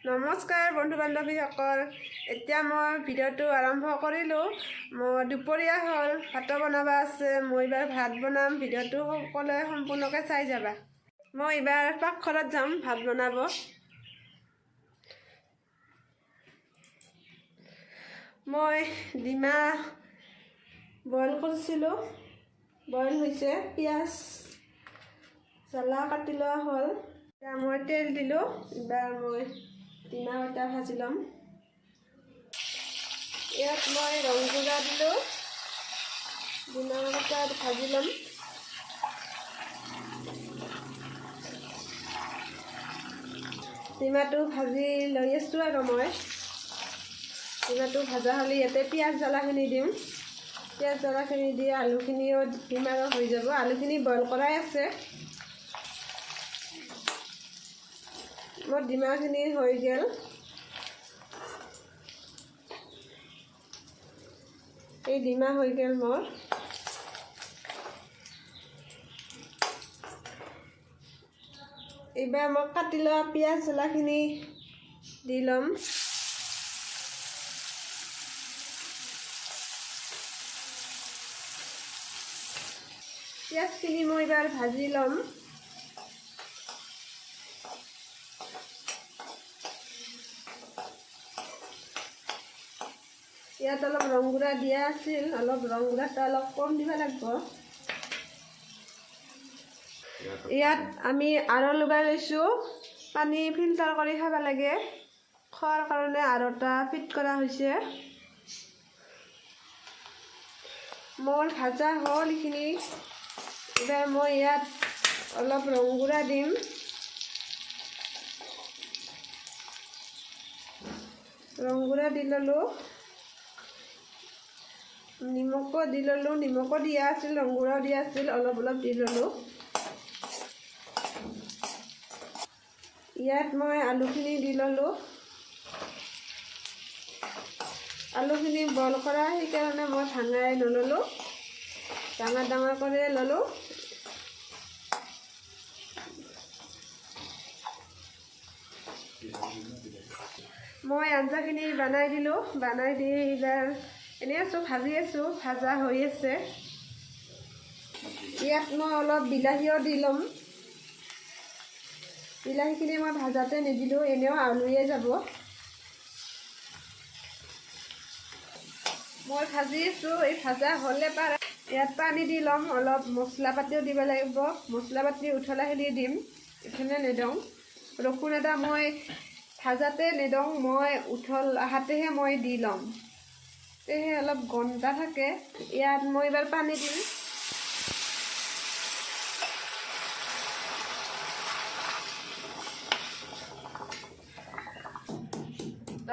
নমস্কাৰ বন্ধু বান্ধৱীসকল, এতিয়া মই ভিডিঅ'টো আৰম্ভ কৰিলোঁ। মই দুপৰীয়া হ'ল, ভাত বনাব আছে। মই এইবাৰ ভাত বনাম, ভিডিঅ'টো সকলোৱে সম্পূৰ্ণকৈ চাই যাবা। মই এইবাৰ পাকঘৰত যাম ভাত বনাব। মই ডিমা বইল কৰিছিলোঁ, বইল হৈছে। পিঁয়াজ জ্বলা কাটি লোৱা হ'ল। এতিয়া মই তেল দিলোঁ। এইবাৰ মই ডিমা এটা ভাজি ল'ম। ইয়াত মই ৰং গুড়া দিলোঁ। ডিমা এটা ভাজি ল'ম। ডিমাটো ভাজি লৈ আছোঁ আৰু মই ডিমাটো ভাজা হ'লে ইয়াতে পিঁয়াজ জ্বলাখিনি দিম। পিঁয়াজ জ্বলাখিনি দি আলুখিনিও দিম আৰু হৈ যাব। আলুখিনি বইল কৰাই আছে। মোৰ ডিমাখিনি হৈ গ'ল। এই ডিমা হৈ গ'ল মোৰ। এইবাৰ মই কাটি লোৱা পিঁয়াজ জ্বলাখিনি দি ল'ম। পিঁয়াজখিনি মই এইবাৰ ভাজি ল'ম। ইয়াত অলপ ৰং গুড়া দিয়া আছিল, অলপ ৰং গুড়াটো অলপ কম দিব লাগিব। ইয়াত আমি আৰ লগাই লৈছোঁ। পানী ফিল্টাৰ কৰি খাব লাগে, খোৱাৰ কাৰণে আৰু এটা ফিট কৰা হৈছে। মোৰ ভাজা হ'ল এইখিনি। এইবাৰ মই ইয়াত অলপ ৰং গুড়া দিম। ৰং গুড়া দি ল'লোঁ, নিমখো দি ল'লোঁ। নিমখো দিয়া আছিল, ৰং গুড়াও দিয়া আছিল, অলপ অলপ দি ল'লোঁ। ইয়াত মই আলুখিনি দি ল'লোঁ। আলুখিনি বইল কৰা, সেইকাৰণে মই ভাঙাই নল'লোঁ, ডাঙৰ ডাঙৰ কৰিয়ে ল'লোঁ। মই আঞ্জাখিনি বনাই দিলোঁ। বনাই দি এইবাৰ এনেই আছোঁ, ভাজি আছোঁ, ভাজা হৈ আছে। ইয়াত মই অলপ বিলাহীও দি ল'ম। বিলাহীখিনি মই ভাজাতে নিদিলোঁ, এনেও আলুয়ে যাব। মই ভাজি আছোঁ, এই ভাজা হ'লে পাৰ ইয়াত পানী দি ল'ম। অলপ মছলা পাতিও দিব লাগিব। মছলা পাতি উতলাখিনি দিম, এইখিনি নিদিওঁ। ৰসুন এটা মই ভাজাতে নিদিওঁ, মই উতল আহাতেহে মই দি ল'ম, তেহে অলপ গন্ধ থাকে। ইয়াত মই এইবাৰ পানী দিম।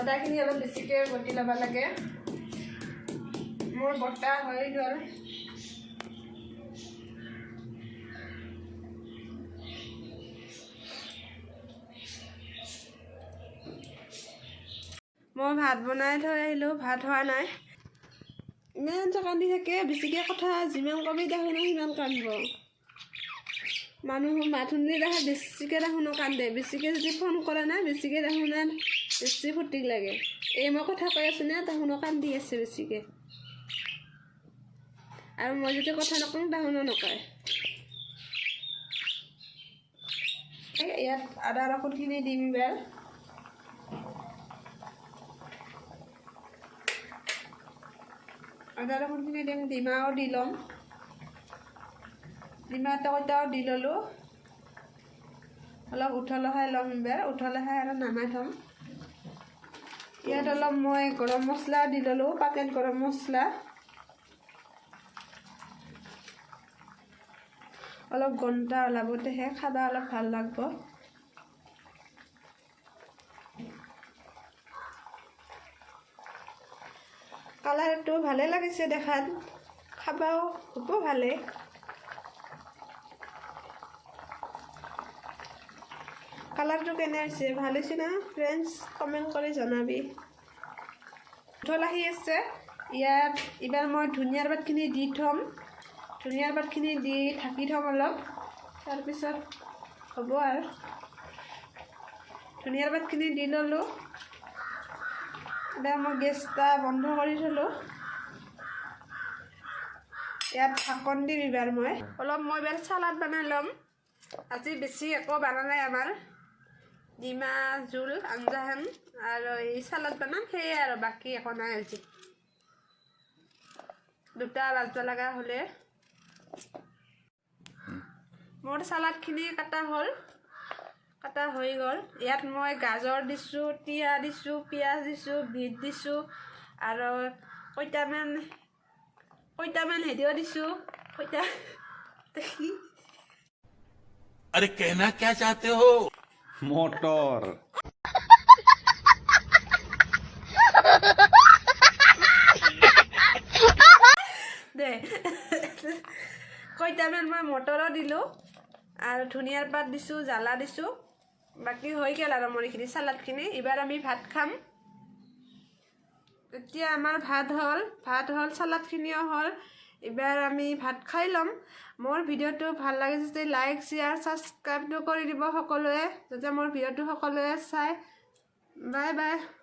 আদাখিনি অলপ বেছিকৈ বটি ল'ব লাগে। মোৰ বটা হৈ গ'ল। মই ভাত বনাই থৈ আহিলোঁ, ভাত হোৱা নাই। ইমান যে কান্দি থাকে, বেছিকৈ কথা যিমান কবি দেখোন সিমান কান্দিব। মানুহ মাত শুনিলে দেখোন বেছিকৈ দেখোন কান্দে। বেছিকৈ যদি ফোন কৰে না, বেছিকৈ দেখোন বেছি ফূৰ্তি লাগে। এই মই কথা কৈ আছোঁ না, তাহোনো কান্দি আছে বেছিকৈ। আৰু মই যদি কথা নকওঁ, তাহোনো নকয়। ইয়াত আদা ৰসুনখিনি দিম এইবাৰ। আদা ৰসুনখিনি দিম, ডিমাও দি ল'ম। ডিমা টকটাও দি ল'লোঁ। অলপ উতলাই ল'ম এইবাৰ, উতলাই আৰু নামাই থ'ম। ইয়াত অলপ মই গৰম মছলা দি ল'লোঁ, পাকেট গৰম মছলা। অলপ গন্ধ ওলাব, তেহে খাবা অলপ ভাল লাগব। কালাৰটো ভালে লাগিছে দেখাত, খাবাও হ'ব ভালে। কালাৰটো কেনে হৈছে, ভাল হৈছে না ফ্ৰেণ্ডছ? কমেণ্ট কৰি জনাবি। উতল আহি আছে। ইয়াত এইবাৰ মই ধনিয়াৰ পাতখিনি দি থ'ম। ধনিয়াৰ পাতখিনি দি ঢাকি থ'ম অলপ, তাৰপিছত হ'ব আৰু। ধনিয়াৰ পাতখিনি দি ল'লোঁ। এতিয়া মই গেছটা বন্ধ কৰি থ'লোঁ। ইয়াত ঢাকন দিম। এইবাৰ মই অলপ মই এইবাৰ চালাড বনাই ল'ম। আজি বেছি একো বনা নাই আমাৰ, ডিমা জোল আঞ্জাহেন আৰু এই চালাড বনাম, সেয়াই আৰু, বাকী একো নাই আজি। 2টা বাজব লগা হ'লে। মোৰ চালাডখিনি কটা হ'ল, কটা হৈ গ'ল। ইয়াত মই গাজৰ দিছোঁ, তিয়ঁহ দিছোঁ, পিঁয়াজ দিছোঁ, বিট দিছোঁ আৰু কেইটামান হেৰিও দিছোঁ, কেইটা কি अरे, कहना क्या चाहते हो? মটৰ। দে, কেইটামান মই মটৰো দিলোঁ আৰু ধনিয়াৰ পাত দিছোঁ, জ্বালা দিছোঁ। বাকী হৈ গ'ল আৰু মোৰ এইখিনি চালাডখিনি। এইবাৰ আমি ভাত খাম। এতিয়া আমাৰ ভাত হ'ল, ভাত হ'ল, চালাডখিনিও হ'ল। এইবাৰ আমি ভাত খাই ল'ম। মোৰ ভিডিঅ'টো ভাল লাগিছে যদি লাইক, শ্বেয়াৰ, ছাবস্ক্ৰাইবটো কৰি দিব সকলোৱে, যাতে মোৰ ভিডিঅ'টো সকলোৱে চায়। Bye bye.